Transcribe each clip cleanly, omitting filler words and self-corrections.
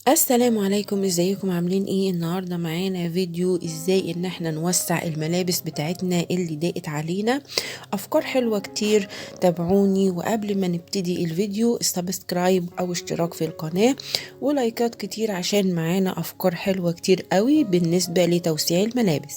السلام عليكم، ازيكم؟ عاملين ايه؟ النهارده معانا فيديو ازاي ان احنا نوسع الملابس بتاعتنا اللي ضاقت علينا. افكار حلوة كتير، تابعوني. وقبل ما نبتدي الفيديو subscribe او اشتراك في القناة ولايكات كتير عشان معانا افكار حلوة كتير قوي بالنسبة لتوسيع الملابس.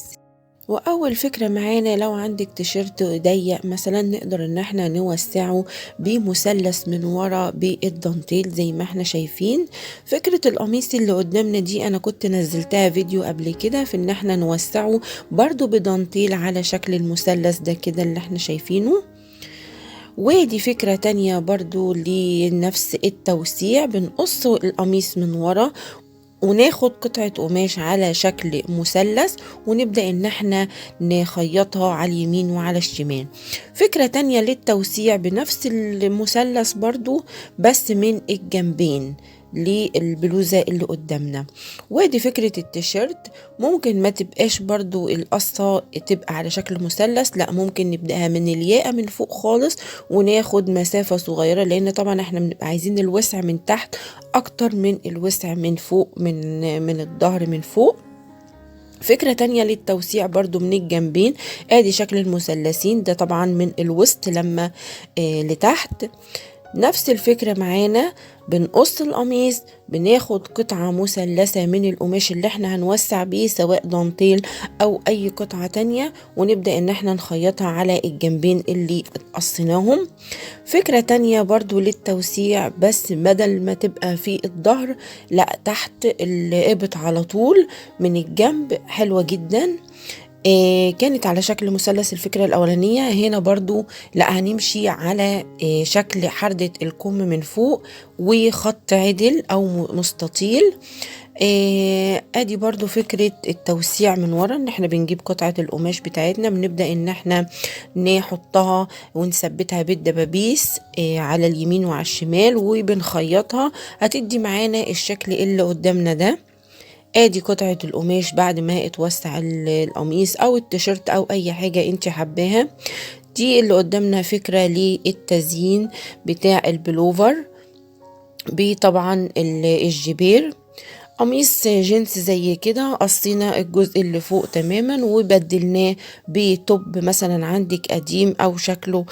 واول فكرة معانا، لو عندك تيشيرت ضيق مثلا نقدر ان احنا نوسعه بمثلث من ورا بالدانتيل زي ما احنا شايفين. فكرة القميص اللي قدامنا دي انا كنت نزلتها فيديو قبل كده في ان احنا نوسعه برضو بدانتيل على شكل المثلث ده كده اللي احنا شايفينه. ودي فكرة تانية برضو لنفس التوسيع، بنقص القميص من ورا وناخد قطعة قماش على شكل مثلث ونبدأ ان احنا نخيطها على اليمين وعلى الشمال. فكرة تانية للتوسيع بنفس المثلث برضو بس من الجنبين للبلوزة اللي قدامنا. وادي فكرة التيشيرت، ممكن ما تبقاش برضو القصة تبقى على شكل مثلث، لا ممكن نبدأها من الياقة من فوق خالص وناخد مسافة صغيرة، لان طبعا احنا بنبقى عايزين الوسع من تحت اكتر من الوسع من فوق، من الظهر من فوق. فكرة تانية للتوسيع برضو من الجنبين، ادي شكل المثلثين ده طبعا من الوسط لما لتحت. نفس الفكرة معانا، بنقص القميص، بناخد قطعة مثلثة من القماش اللي احنا هنوسع بيه سواء دانتيل او اي قطعة تانية، ونبدأ ان احنا نخيطها على الجنبين اللي قصيناهم. فكرة تانية برضو للتوسيع، بس بدل ما تبقى في الظهر لا تحت الابط على طول من الجنب، حلوة جدا. كانت على شكل مثلث الفكرة الأولانية. هنا برضو لا هنمشي على شكل حردة الكم من فوق وخط عدل أو مستطيل. ادي برضو فكرة التوسيع من ورا، ان احنا بنجيب قطعة القماش بتاعتنا بنبدأ ان احنا نحطها ونثبتها بالدبابيس على اليمين وعلى الشمال وبنخيطها، هتدي معانا الشكل اللي قدامنا ده. ادي قطعة القماش بعد ما اتوسع القميص او التيشيرت او اي حاجة انت حباها. دي اللي قدامنا فكرة للتزيين بتاع البلوفر بطبعا الجبير. قميص جينز زي كده قصينا الجزء اللي فوق تماما وبدلناه ب top مثلا عندك قديم او شكله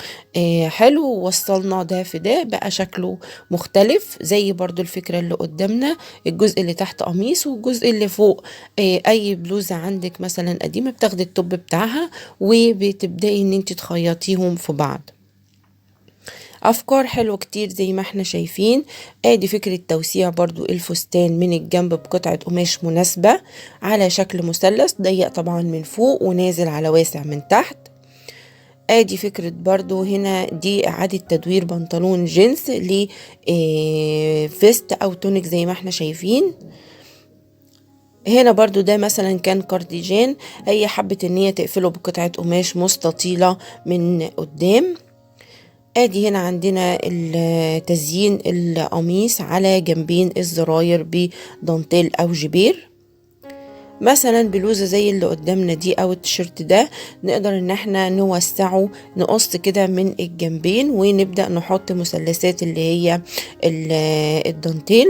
حلو، ووصلنا ده في ده بقى شكله مختلف. زي برضو الفكرة اللي قدامنا، الجزء اللي تحت قميص والجزء اللي فوق اي بلوزة عندك مثلا قديمة بتاخدي ال top بتاعها وبتبدأي ان انت تخيطيهم في بعض. افكار حلوة كتير زي ما احنا شايفين. ادي فكرة توسيع برضو الفستان من الجنب بقطعة قماش مناسبة على شكل مثلث ضيق طبعا من فوق ونازل على واسع من تحت. ادي فكرة برضو هنا، دي اعادة تدوير بنطلون جينز ل vest او تونيك زي ما احنا شايفين. هنا برضو ده مثلا كان كارديجان، هي حبت ان هي تقفله بقطعة قماش مستطيلة من قدام. ادي هنا عندنا تزيين القميص على جنبين الزراير بدانتيل او جبير. مثلا بلوزة زي اللي قدامنا دي او التيشيرت ده نقدر ان احنا نوسعه، نقص كده من الجنبين ونبدأ نحط مثلثات اللي هي الدانتيل.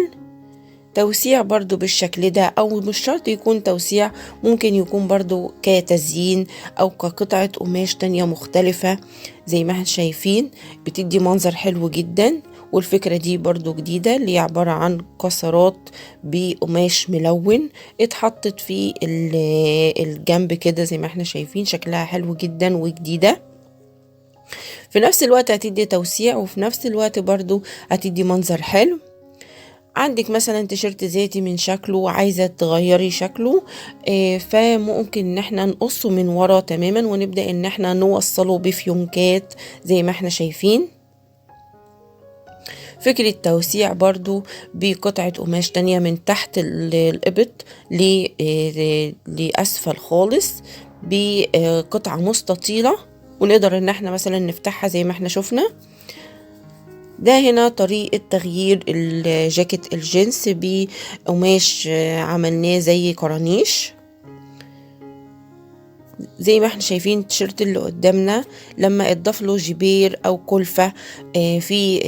توسيع برضو بالشكل ده، او مش شرط يكون توسيع، ممكن يكون برضو كتزيين او كقطعة قماش تانية مختلفة زي ما احنا شايفين، بتدي منظر حلو جدا. والفكرة دي برضو جديدة، اللي هي عبارة عن كسرات بقماش ملون اتحطت في الجنب كده زي ما احنا شايفين، شكلها حلو جدا وجديدة. في نفس الوقت هتدي توسيع وفي نفس الوقت برضو هتدي منظر حلو. عندك مثلا تيشيرت زيتي من شكله عايزة تغيري شكله، فممكن ان احنا نقصه من ورا تماما ونبدأ ان احنا نوصله بفيونكات زي ما احنا شايفين. فكرة توسيع برضو بقطعة قماش تانية من تحت الإبط لأسفل خالص بقطعة مستطيلة، ونقدر ان احنا مثلا نفتحها زي ما احنا شفنا. ده هنا طريقة تغيير الجاكيت الجينز بقماش عملناه زي كرانيش زي ما احنا شايفين. التيشيرت اللي قدامنا لما اتضاف له جبير او كلفة في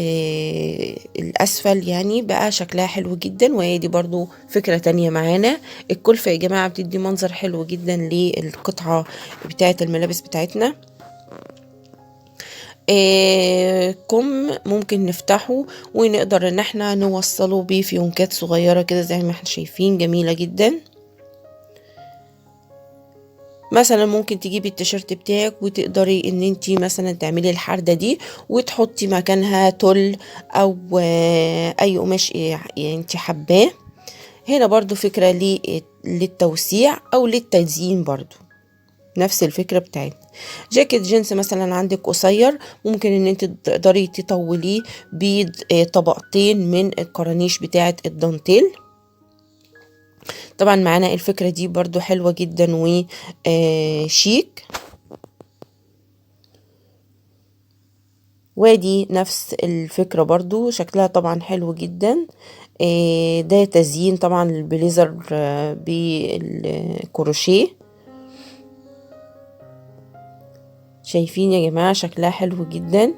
الاسفل، يعني بقى شكلها حلو جدا. وهي دي برضو فكرة تانية معانا. الكلفة يا جماعة بتدي منظر حلو جدا للقطعة بتاعة الملابس بتاعتنا. كم ممكن نفتحه ونقدر ان احنا نوصله بفيونكات صغيرة كده زي ما احنا شايفين، جميلة جدا. مثلا ممكن تجيبي التيشيرت بتاعك وتقدري ان انتي مثلا تعملي الحردة دي وتحطي مكانها تل او اي قماش انتي حباه. هنا برضو فكرة للتوسيع او للتزيين، برضو نفس الفكرة بتاعتنا. جاكيت جينز مثلا عندك قصير، ممكن ان انت تقدري تطوليه بطبقتين من الكرانيش بتاعة الدانتيل. طبعا معانا الفكرة دي برضو حلوة جدا وشيك. وادي نفس الفكرة برضو، شكلها طبعا حلو جدا. ده تزيين طبعا البليزر بالكروشيه. شايفين يا جماعة شكلها حلو جدا.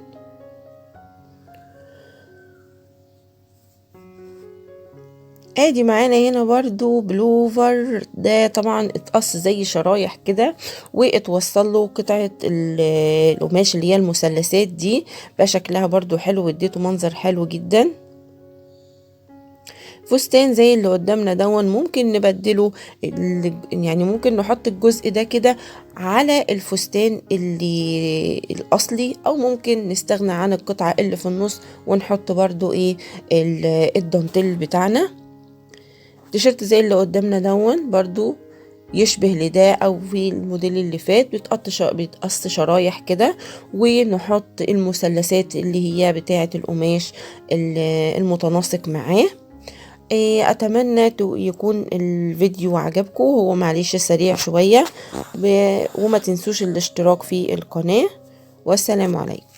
ادي معانا هنا برضو بلوفر، ده طبعا اتقص زي شرايح كده واتوصل له قطعة القماش اللي هي المثلثات دي، بقى شكلها برضو حلو واديته منظر حلو جدا. فستان زي اللي قدامنا دون ممكن نبدله، يعني ممكن نحط الجزء ده كده على الفستان اللي الاصلي، او ممكن نستغنى عن القطعة اللي في النص ونحط برضو ايه الدانتيل بتاعنا. تيشيرت زي اللي قدامنا دون برضو يشبه لده او في الموديل اللي فات، بيتقص شرايح كده ونحط المثلثات اللي هي بتاعة القماش المتناسق معاه. اتمنى يكون الفيديو عجبكم، هو معلش سريع شوية، وما تنسوش الاشتراك في القناة. والسلام عليكم.